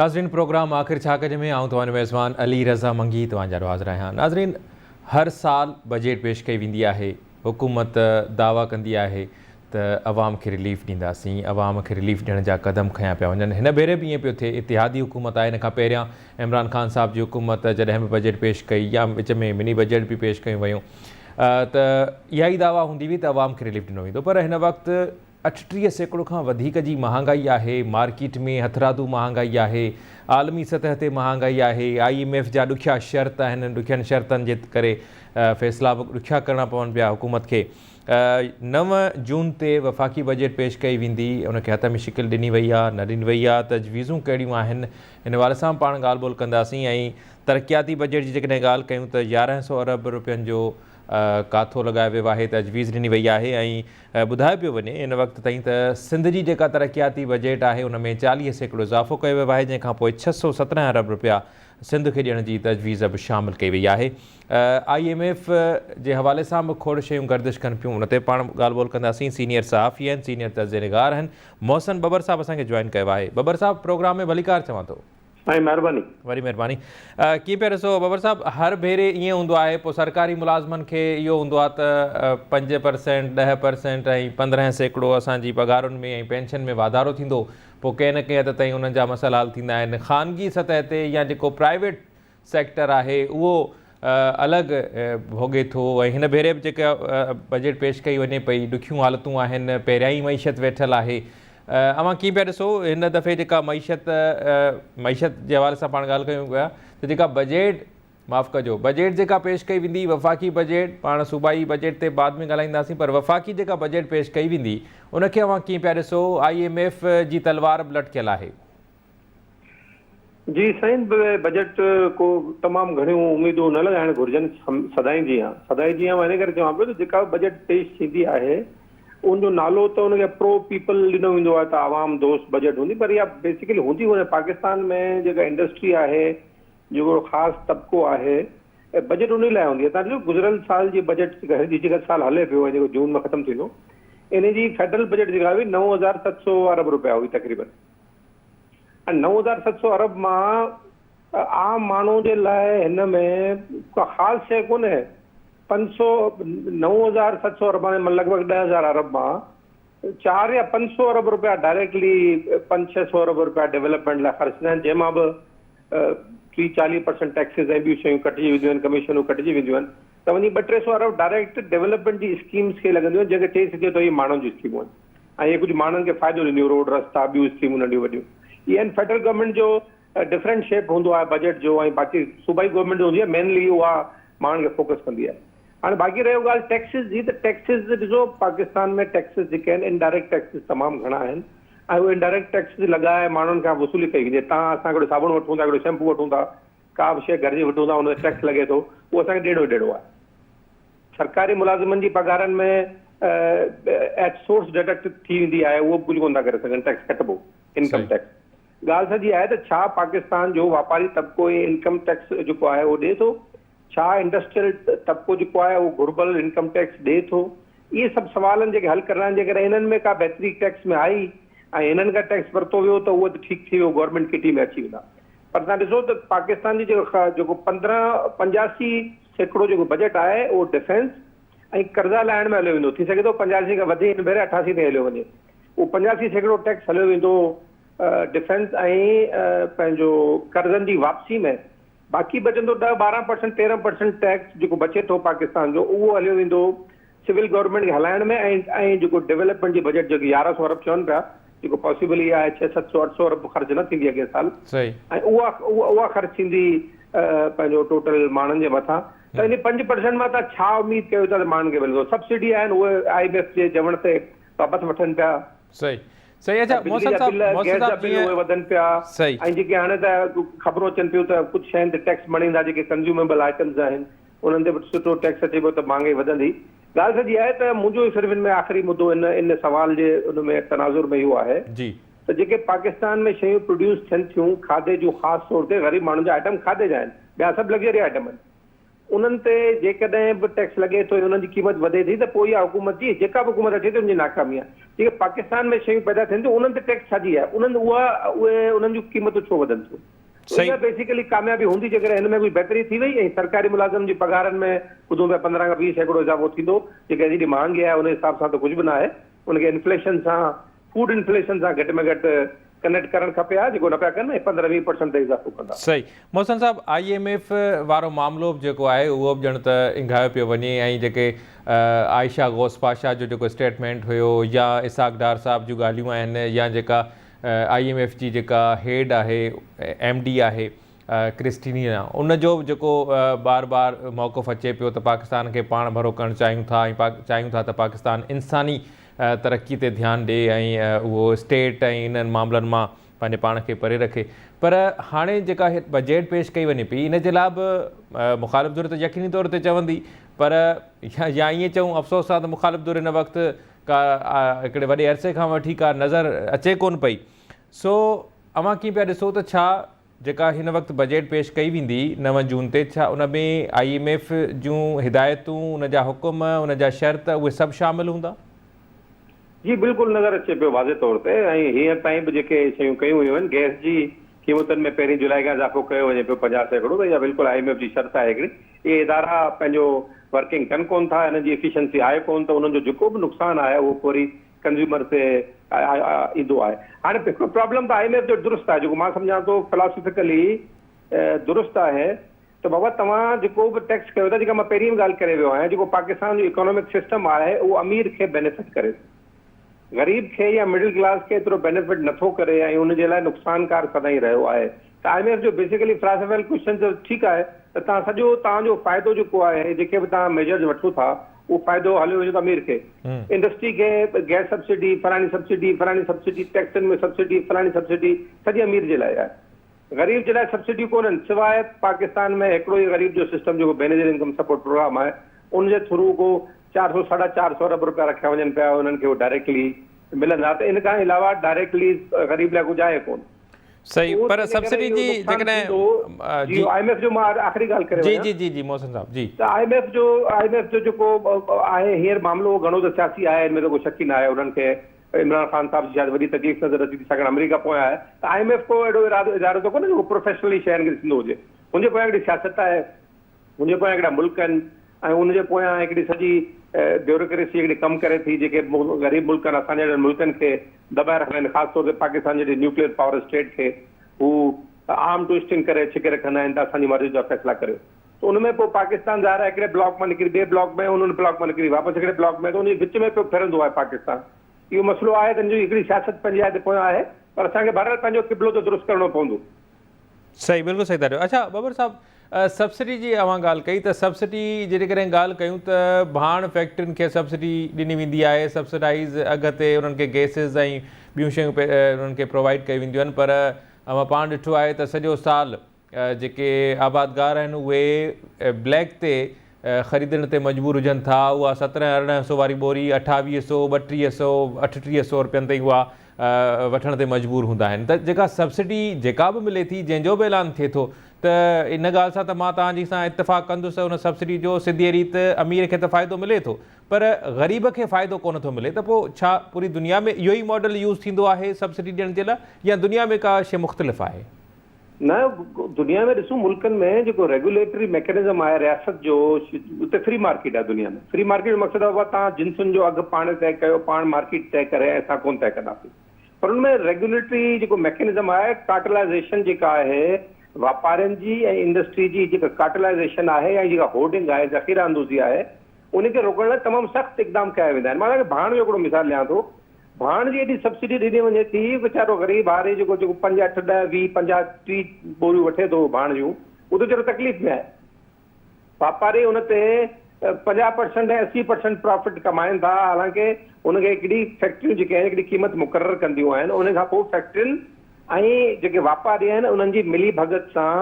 ناظرين پروگرام آخر ڇا ڪجي ۾ آئون توهان جو ميزبان علي رضا منگي توهان جا حاضر آهيان. ناظرين هر سال بجيٽ پيش ڪئي ويندي آهي، حڪومت دعويٰ ڪندي آهي ته عوام کي رليف ڏينداسين، عوام کي رليف ڏيڻ جا قدم کنيا پيا وڃن. هن ڀيري به ائين پيو ٿئي، اتحادي حڪومت آهي، ان کان پهريان عمران خان صاحب جي حڪومت جڏهن به بجيٽ پيش ڪئي يا وچ ۾ مني بجيٽ به پيش ڪيون ويون ته اها ئي دعويٰ هوندي هئي ته عوام کي رليف ڏنو ويندو پر هن وقت 38% کان وڌيڪ جي مهانگائي آهي، مارڪيٽ ۾ هٿرادو مهانگائي آهي، عالمي سطح تي مهانگائي آهي، I M F جا ڏکيا شرط آهن، ڏکين شرطن جي ڪري فيصلا به ڏکيا ڪرڻا پون پيا حڪومت کي. 9 جون تي وفاقي بجيٽ پيش ڪئي ويندي، ان کي حتمي شڪل ڏني وئي آهي نه ڏني وئي آهي، تجويزون ڪهڙيون آهن ان حوالي سان به پاڻ ڳالهه ٻولهه ڪنداسين ۽ ترقياتي بجيٽ جي جيڪڏهن ڳالهه ڪيون ته 11 سئو ارب رپين جو ڪاٿو لڳايو ويو آهي، تجويز ڏني وئي آهي ۽ ٻڌايو پيو وڃي ان وقت تائين ته سنڌ جي جيڪا ترقياتي بجيٽ آهي ان ۾ 40% اضافو ڪيو ويو آهي جنهن کان پوء 617 ارب رپيا سنڌ کي ڏيڻ جي تجويز به شامل ڪئي وئي آهي. I M F جي حوالي سان به کوڙ شيون گردش ڪن پيون ان تي پاڻ ڳالهه ٻولهه ڪنداسين. سينيئر صحافي آهن سينيئر تجزيه نگار آهن محسن ٻٻر صاحب اسان کي جوائن ڪيو آهي. ٻٻر صاحب پروگرام ۾ ڀليڪار چوان ٿو. سائين مهرباني. وڏي مهرباني. ڪيئن پيا ڏسو ببر صاحب هر ڀيري ائين هوندو آهي پوء سرڪاري ملازمن کي اهو هوندو آهي ته 5% 10% ۽ 15% اسان جي پگهارن ۾ ۽ پينشن ۾ واڌارو ٿيندو پوء ڪنهن نه ڪنهن حد تائين انهن جا مسئلا حل ٿيندا آهن خانگي سطح تي يا جيڪو پرائيويٽ سيڪٽر آهي اهو الڳ ڀوڳي ٿو ۽ هن ڀيري به جيڪا بجيٽ پيش ڪئي وڃي پئي ڏکيون حالتون آهن پهريان ئي معيشت ويٺل آهي اوهان ڪيئن پيا ڏسو هن دفعي جيڪا معيشت معيشت جي حوالي سان پاڻ ڳالهه ڪيون پيا ته جيڪا بجيٽ معاف ڪجو بجيٽ جيڪا پيش ڪئي ويندي وفاقي بجيٽ پاڻ صوبائي بجيٽ تي بعد ۾ ڳالهائينداسين پر وفاقي جيڪا بجيٽ پيش ڪئي ويندي ان کي اوهان ڪيئن پيا ڏسو I M F جي تلوار به لٽڪيل آهي. جي سائين بجيٽ ڪو تمام گهڻيون اميدون نه لڳائڻ گهرجن سدائين جيان سدائين جيان مان ان ڪري چوان پيو ته جيڪا به بجيٽ پيش ٿيندي آهي ان جو نالو ته ان کي پرو پيپل ڏنو ويندو آهي ته عوام دوست بجيٽ هوندي پر اها بيسيڪلي هوندي ڪونهي پاڪستان ۾ جيڪا انڊسٽري آهي جيڪو خاص طبقو آهي بجيٽ ان لاء هوندي آهي تان ڏسو گذريل سال جي بجيٽ جي جيڪا سال هلي پيو ۽ جيڪو جون ۾ ختم ٿيندو ان جي فيڊرل بجيٽ جيڪا هئي 9700 ارب روپيا هئي تقريبن ۽ 9700 ارب مان عام ماڻهو جي لاء هن ۾ ڪا خاص شيء ڪونهي. پنج سو 9700 ارب مان لڳ ڀڳ 10,000 ارب مان چار يا پنج سو ارب روپيا ڊائريڪٽلي پنج ڇهه سو ارب روپيا ڊولپمينٽ لاء خرچ ٿيندا آهن جنهن مان به ٽيهه 40 پرسنٽ ٽيڪسز ۽ ٻيون شيون ڪٽجي وينديون آهن ڪميشنون ڪٽجي وينديون آهن ته وڃي ٻه ٽي سو ارب ڊائريڪٽ ڊولپمينٽ جي اسڪيمز کي لڳنديون آهن جنهن کي چئي سگهجي ٿو اهي ماڻهن جون اسڪيمون آهن. ۽ اهي ڪجهه ماڻهن کي فائدو ڏينديون روڊ رستا ٻيون اسڪيمون ننڍيون وڏيون اهي آهن فيڊرل گورنمينٽ جو ڊفرنٽ شيپ هوندو آهي بجيٽ جو ۽ باقي صوبائي گورنمينٽ جو هوندي آهي مينلي اها ماڻهن کي فوڪس ڪندي آهي هاڻي باقي رهيو ڳالهه ٽيڪسز جي ته ٽيڪسز ڏسو پاڪستان ۾ ٽيڪسز جيڪي آهن انڊائريڪٽ ٽيڪسز تمام گهڻا آهن ۽ اهي انڊائريڪٽ ٽيڪسز لڳائي ماڻهن کان وصولي ڪئي ويندي آهي تان اسان هڪڙو صابڻ وٺون ٿا هڪڙو شيمپو وٺون ٿا ڪا به شيء گهر جي وٺون ٿا ان تي ٽيڪس لڳي ٿو اهو اسان کي ڏيڻو ئي ڏيڻو آهي سرڪاري ملازمن جي پگهارن ۾ ايٽ سورس ڊڊڪٽ ٿي ويندي آهي اهو به ڪجهه ڪونه ٿا ڪري سگهن ٽيڪس ڪٽبو انڪم ٽيڪس ڳالهه سڄي آهي ته ڇا پاڪستان جو واپاري طبقو ۽ انڪم ٽيڪس جيڪو آهي اهو ڏئي ٿو ڇا انڊسٽريل طبقو جيڪو آهي اهو گهربل انڪم ٽيڪس ڏئي ٿو اهي سڀ سوال آهن جيڪي حل ڪرڻا آهن جيڪڏهن انهن ۾ ڪا بهتري ٽيڪس ۾ آئي ۽ انهن کان ٽيڪس ورتو ويو ته اهو ته ٺيڪ ٿي ويو گورنمينٽ ڪٽي ۾ اچي ويندا پر تان ڏسو ته پاڪستان جي جيڪو جيڪو 15 85% جيڪو بجيٽ آهي اهو ڊفينس ۽ قرضا لاهڻ ۾ هليو ويندو ٿي سگهي ٿو 85 کان وڌي هن ڀيري 88 تائين هليو وڃي اهو 85% ٽيڪس هليو ويندو ڊفينس ۽ پنهنجو قرضن جي واپسي ۾ باقي بچندو 10 12 پرسنٽ 13 پرسنٽ ٽيڪس جيڪو بچي ٿو پاڪستان جو اهو هليو ويندو سول گورنمينٽ کي هلائڻ ۾ ۽ ۽ جيڪو ڊولپمينٽ جي بجيٽ جيڪي 1100 ارب چون پيا جيڪو پاسيبل ئي آهي ڇهه ست سو اٺ سو ارب خرچ نه ٿيندي اڳئين سال صحيح. ۽ اها اها خرچ ٿيندي پنهنجو ٽوٽل ماڻهن جي مٿان ته انهي 5% مان توهان ڇا اميد ڪيو ٿا ته ماڻهن کي ملندو سبسڊي آهن اهي I M F جي چوڻ تي واپس وٺن پيا. صحيح صحيح اڇا بجلي محسن جا صاحب بل محسن گئس جا صاحب بل جيئن اهي وڌن پيا صحيح. ۽ جيڪي هاڻي ته خبرون اچن پيون ته ڪجهه شين تي ٽيڪس مڙهيندا جيڪي ڪنزيوميبل آئٽمز آهن انهن تي به سٺو ٽيڪس اچي پيو ته مهانگائي وڌندي. ڳالهه سڄي آهي ته منهنجو صرف ان ۾ آخري مدو ان ان سوال جي ان ۾ تناظر ۾ اهو آهي جي. ته جيڪي پاڪستان ۾ شيون پروڊيوس ٿين ٿيون کاڌي جون خاص طور تي غريب ماڻهن جا آئٽم کاڌي جا آهن ٻيا سڀ لگزري آئٽم آهن انهن تي جيڪڏهن به ٽيڪس لڳي ٿو ۽ انهن جي قيمت وڌي ٿي ته پوء اها حڪومت جي جيڪا به حڪومت اچي ٿي ان جي ناڪامي آهي. جيڪي پاڪستان ۾ شيون پيدا ٿين ٿيون انهن تي ٽيڪس ڇا جي آهي انهن اها اهي انهن جون قيمتون ڇو وڌن ٿيون اها بيسيڪلي ڪاميابي هوندي جيڪڏهن هن ۾ ڪجهه بهتري ٿي وئي ۽ سرڪاري ملازم جي پگهارن ۾ ٻڌون پيا 15 کان 20% اضافو ٿيندو جيڪا جيڏي مهانگي آهي ان حساب سان ته ڪجهه به ناهي ان کي انفليشن سان فوڊ انفليشن سان گهٽ ۾ گهٽ ڪنيڪٽ ڪرڻ کپي ها جيڪو نه پيا ڪن ۽ 15 20 پرسنٽ تي اضافو ڪندا. صحيح محسن صاحب I M F وارو معاملو به جيڪو آهي اهو به ڄڻ ته اينگهايو پيو وڃي ۽ جيڪي عائشه غوث پاشا جو جيڪو اسٽيٽمينٽ هيو يا اسحاق ڊار صاحب جون ڳالهيون آهن يا جيڪا I M F جي جيڪا هيڊ آهي ايم ڊي آهي ڪرسٽينينا ان جو به جيڪو بار بار موقف اچي پيو ته پاڪستان کي پاڻ ڀرو ڪرڻ چاهيون ٿا ۽ چاهيون ٿا ته پاڪستان انساني ترقي تي ڌيان ڏي ۽ اهو اسٽيٽ ۽ انهن معاملن مان پنهنجي پاڻ کي پري رکي پر هاڻي جيڪا بجيٽ پيش ڪئي وڃي پئي ان جي لاء به مخالف ڌر ته يقيني طور تي چوندي پر يا ائين چئون افسوس سان ته مخالف ڌر هن وقت ڪا هڪڙي وڏي عرصي کان وٺي ڪا نظر اچي ڪونه پئي سو اوهان ڪيئن پيا ڏسو ته ڇا جيڪا هن وقت بجيٽ پيش ڪئي ويندي 9 جون تي ڇا ان ۾ I M F جون هدايتون ان جا حڪم ان جا شرط اهي سڀ شامل هوندا؟ جي بلڪل نظر اچي پيو واضح طور تي ۽ هينئر تائين به جيڪي شيون ڪيون ويون آهن گئس جي قيمتن ۾ پهرين جولاء کان اضافو ڪيو وڃي پيو 50% ته اها بلڪل I M F جي شرط آهي هڪڙي اهي ادارا پنهنجو ورڪنگ ڪن ڪونه ٿا، انهن جي ايفيشنسي آهي ڪونه ته انهن جو جيڪو به نقصان آهي اهو پوري ڪنزيومر تي ايندو آهي. هاڻي هڪڙو پرابلم ته I M F جو درست آهي جيڪو مان سمجهان ٿو فلاسفيڪلي درست آهي ته بابا توهان جيڪو به ٽيڪس ڪيو ٿا جيڪا مان پهرين به ڳالهه ڪري ويو آهيان جيڪو پاڪستان جو اڪانومڪ سسٽم آهي اهو امير کي بينيفٽ ڪري ٿو. غريب کي يا مڊل ڪلاس کي ايترو بينيفٽ نٿو ڪري ۽ ان جي لاء نقصانڪار سدائين رهيو آهي ته I M F جو بيسيڪلي فلاسافيڪل ڪوئسچن ته ٺيڪ آهي ته توهان سڄو توهان جو فائدو جيڪو آهي جيڪي به توهان ميجرز وٺو ٿا اهو فائدو هليو وڃي ٿو امير کي انڊسٽري کي گئس سبسڊي فلاڻي سبسڊي فلاڻي سبسڊي ٽيڪسن ۾ سبسڊي فلاڻي سبسڊي سڄي امير جي لاء آهي غريب جي لاء سبسڊيون ڪونهن سواء پاڪستان ۾ هڪڙو ئي غريب جو سسٽم جيڪو بينظير انڪم سپورٽ پروگرام آهي ان جي ٿرو ڪو چار سو ساڍا چار سو ارب روپيا رکيا وڃن پيا انهن کي اهي ڊائريڪٽلي ملندا ته ان کان علاوه ڊائريڪٽلي غريب لاء ڪجهه آهي ڪونه. صحيح اهو پر تنهن ڪري سبسڊي اهو جي نقصان جيڪڏهن ٿيندو جي جي I M F جو مان آخري ڳالهه ڪري جي وڃان جي جي جي محسن صاحب جي. ته I M F جو I M F جو جيڪو آهي هينئر معاملو اهو گهڻو ته سياسي آهي ان ۾ ته ڪو شڪ ئي نه آهي انهن کي عمران خان صاحب جي شايد وڏي تڪليف نظر اچي ٿي ڇاڪاڻ آمريڪا پويان آهي ته I M F ڪو اهڙو ارادو ادارو ته ڪونهي جيڪو پروفيشنلي شين کي ڏسندو هجي ان جي پويان هڪڙي سياست آهي ان جي پويان هڪڙا ملڪ آهن ۽ ان جي پويان هڪڙي سڄي بيوروڪريسي هڪڙي ڪم ڪري ٿي جيڪي غريب ملڪن اسان جهڙن ملڪن کي دٻائي رکندا آهن خاص طور تي پاڪستان جهڙي نيوڪليئر پاور اسٽيٽ کي هو آرم ٽوئسٽنگ ڪري ڇڪي رکندا آهن ته اسان جي مرضي جا فيصلا ڪريو ته ان ۾ پوء پاڪستان ظاهر آهي هڪڙي بلاڪ مان نڪري ٻئي بلاڪ ۾ ان بلاڪ مان نڪري واپس هڪڙي بلاڪ ۾ ته ان جي وچ ۾ پيو ڦرندو آهي پاڪستان. اهو مسئلو آهي ته ان جي هڪڙي سياست پنهنجي جاء تي پويان آهي پر اسان کي بهرحال پنهنجو قبلو ته درست ڪرڻو پوندو. صحيح بلڪل صحيح ٿا چئو. اڇا ٻٻر صاحب سبسڊي جي اوهان ڳالهه ڪئي ته سبسڊي جي جيڪڏهن ڳالهه ڪيون ته ڀاڻ فيڪٽرين کي سبسڊي ڏني ويندي آهي سبسڊائيز اگهه تي انهن کي گيسز ۽ ٻيون شيون انهن کي پرووائيڊ ڪيون وينديون آهن پر اوهان پاڻ ڏٺو آهي ته سڄو سال جيڪي آبادگار آهن اهي بليڪ تي خريدڻ تي مجبور هجن ٿا اها سترهن ارڙهن سو واري ٻوري اٺاويهه سو ٻٽيهه سو اٺٽيهه سو رپين تائين اها وٺڻ تي مجبور هوندا آهن ته جيڪا سبسڊي جيڪا به ملي ٿي جنهن جو به اعلان ٿئي ٿو ته ان ڳالهه سان ته مان توهان جي سان اتفاق ڪندس ان سبسڊي جو سڌي ريت امير کي ته فائدو ملي ٿو پر غريب کي فائدو ڪونه ٿو ملي ته پوء ڇا پوري دنيا ۾ اهو ئي ماڊل يوز ٿيندو آهي سبسڊي ڏيڻ جي لاء يا دنيا ۾ ڪا شيء مختلف آهي؟ نه دنيا ۾ ڏسون ملڪن ۾ جيڪو ريگوليٽري ميڪنزم آهي رياست جو اتي فري مارڪيٽ آهي دنيا ۾ فري مارڪيٽ جو مقصد آهي بابا توهان جنسن جو اگهه پاڻ طئي ڪيو پاڻ مارڪيٽ طئي ڪري ۽ اسان ڪونه طئي ڪنداسين پر ان ۾ ريگوليٽري جيڪو ميڪنزم آهي ڪارٽلائزيشن جيڪا آهي واپارين جي ۽ انڊسٽري جي جيڪا ڪارٽلائزيشن آهي ۽ جيڪا هورڊنگ آهي ذخيره اندوزي آهي ان کي روڪڻ لاء تمام سخت اقدام ڪيا ويندا آهن مان توهان کي ڀاڻ جو هڪڙو مثال ڏيان ٿو ڀاڻ جي ايڏي سبسڊي ڏني وڃي ٿي، ويچارو غريب هاري جيڪو جيڪو پنج، اٺ، ڏهه، 20، 50، 30 ٻوريون وٺي ٿو ڀاڻ جون، اهو ته ويچارو تڪليف ۾ آهي. واپاري ان تي 50 پرسنٽ ۽ 80 پرسنٽ پرافٽ ڪمائن ٿا، حالانڪه ان کي هڪڙي فيڪٽريون جيڪي آهن هڪڙي قيمت مقرر ڪنديون آهن، ان کان پوء فيڪٽرين ۽ جيڪي واپاري آهن انهن جي ملي ڀڳت سان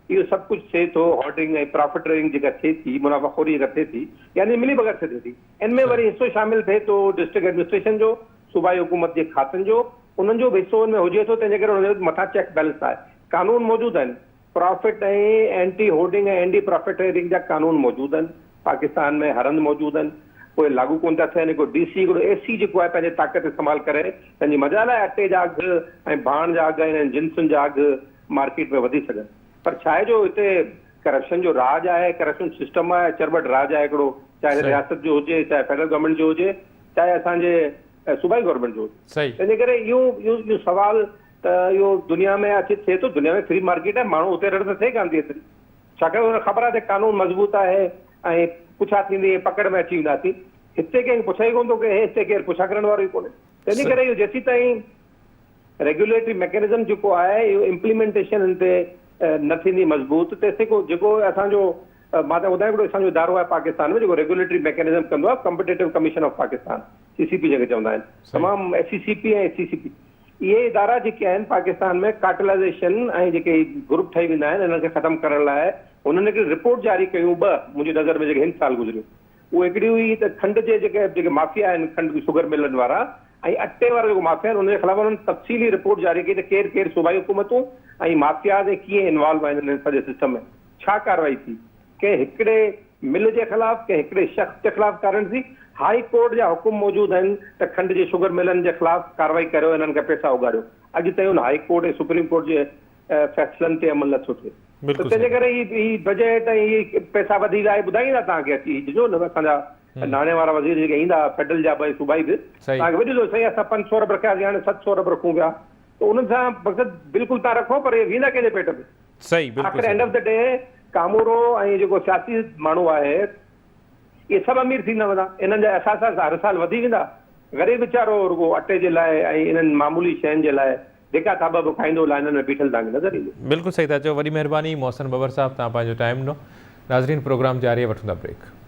اهو سڀ ڪجهه ٿئي ٿو، هارڊنگ ۽ پرافٽرنگ جيڪا ٿئي ٿي، منافع خوري جيڪا ٿئي ٿي، يعني ملي ڀڳت سان ٿئي ٿي. ان ۾ وري حصو شامل ٿئي ٿو ڊسٽرڪٽ ايڊمنسٽريشن جو، صوبائي حڪومت جي کاتن جو، انهن جو به حصو ان ۾ هجي ٿو، تنهن جي ڪري انهن جي مٿان چيڪ بيلنس آهي. قانون موجود آهن. پرافٽ ۽ اينٽي هورڊنگ ۽ اينڊي پرافٽيئرنگ جا قانون موجود آهن. پاڪستان ۾ هر هنڌ موجود آهن. اهي لاڳو ڪونه ٿا ٿين. هڪڙو ڊي سي هڪڙو اي سي جيڪو آهي پنهنجي طاقت استعمال ڪري پنهنجي مجال آهي اٽي جا اگهه ۽ ڀاڻ جا اگهه ۽ انهن جنسن جا اگهه مارڪيٽ ۾ وڌي سگهن پر ڇا آهي جو هتي ڪرپشن جو راڄ آهي ڪرپشن سسٽم آهي چرٻٽ راڄ آهي هڪڙو چاهي رياست جو هجي چاهي فيڊرل گورنمينٽ جو هجي چاهي اسان جي صوبائي گورنمينٽ جو هجي تنهنجي ڪري اهو اهو سوال ته اهو دنيا ۾ اچي ٿئي ٿو دنيا ۾ فري مارڪيٽ آهي ماڻهو اتي رڙ ته ٿئي ڪانه ٿي ايتري ڇاڪاڻ ته انهن کي خبر آهي ته قانون مضبوط آهي ۽ پڇا ٿيندي ۽ پڪڙ ۾ اچي وينداسين. هتي ڪنهن کي پڇا ئي ڪونه ٿو ڪري، هتي ڪير پڇا ڪرڻ وارو ئي ڪونهي. تنهنجي ڪري اهو جيسيتائين ريگيوليٽري ميڪنزم جيڪو آهي اهو امپليمينٽيشن ان تي نه ٿيندي مضبوط تيسين ڪو جيڪو اسان جو مان ته ٻڌايان هڪڙو اسان جو ادارو آهي پاڪستان ۾ جيڪو ريگيوليٽري ميڪنزم ڪندو آهي competitive commission of Pakistan C C P جنهن کي چوندا آهن تمام S E C P ۽ C C P اهي ادارا جيڪي آهن پاڪستان ۾ ڪارٽلائيزيشن ۽ جيڪي هي گروپ ٺهي ويندا آهن انهن کي ختم ڪرڻ لاء هنن هڪڙي رپورٽ جاري ڪيون ٻه منهنجي نظر ۾ جيڪي هن سال گذريون اهو هڪڙي هئي ته کنڊ جي جيڪي جيڪي مافيا آهن کنڊ شگر ملن وارا ۽ اٽي وارا جيڪو مافيا آهن ان جي خلاف انهن تفصيلي رپورٽ جاري ڪئي ته ڪير ڪير صوبائي حڪومتون ۽ مافياز ۽ ڪيئن انوالو آهن انهن سڄي سسٽم ۾ ڇا ڪارروائي ٿي ڪنهن هڪڙي مل جي خلاف، ڪنهن هڪڙي شخص جي خلاف ڪارروائي ٿي، هائي ڪورٽ جا حڪم موجود آهن ته کنڊ جي شگر ملن جي خلاف ڪارروائي ڪريو انهن کان پئسا اوڳاڙيو، اڄ تائين ان هائي ڪورٽ ۽ سپريم ڪورٽ جي فيصلن تي عمل نٿو ٿئي ته تنهن جي ڪري هي هي بجيٽ ۽ هي پئسا وڌي ويا هي ٻڌائيندا توهان کي اچي هي ڏسو نه اسان جا ناڻي وارا وزير جيڪي ايندا فيڊرل جا به ۽ صوبائي به توهان کي به ڏسو سائين اسان 500 ارب رکياسين هاڻي 700 ارب رکون پيا ته انهن سان مقصد بلڪل توهان رکو پر اهي ويندا ڪنهن جي پيٽ ۾. صحيح بلڪل آخر اينڊ آف the D ڪامورو ۽ جيڪو سياسي ماڻهو آهي اهي سڀ امير ٿيندا ويندا انهن جا اثاثا هر سال وڌي ويندا غريب ويچارو رڳو اٽي جي لاء ۽ انهن معمولي شين جي لاء ڌڪا ٿاٻا به کائيندو لائنن ۾ بيٺل توهان کي نظر ايندو. بلڪل صحيح ٿا چئو وڏي مهرباني محسن ٻٻر صاحب توهان پنهنجو ٽائيم ڏنو ناظرين پروگرام جاري آهي وٺون ٿا بريڪ.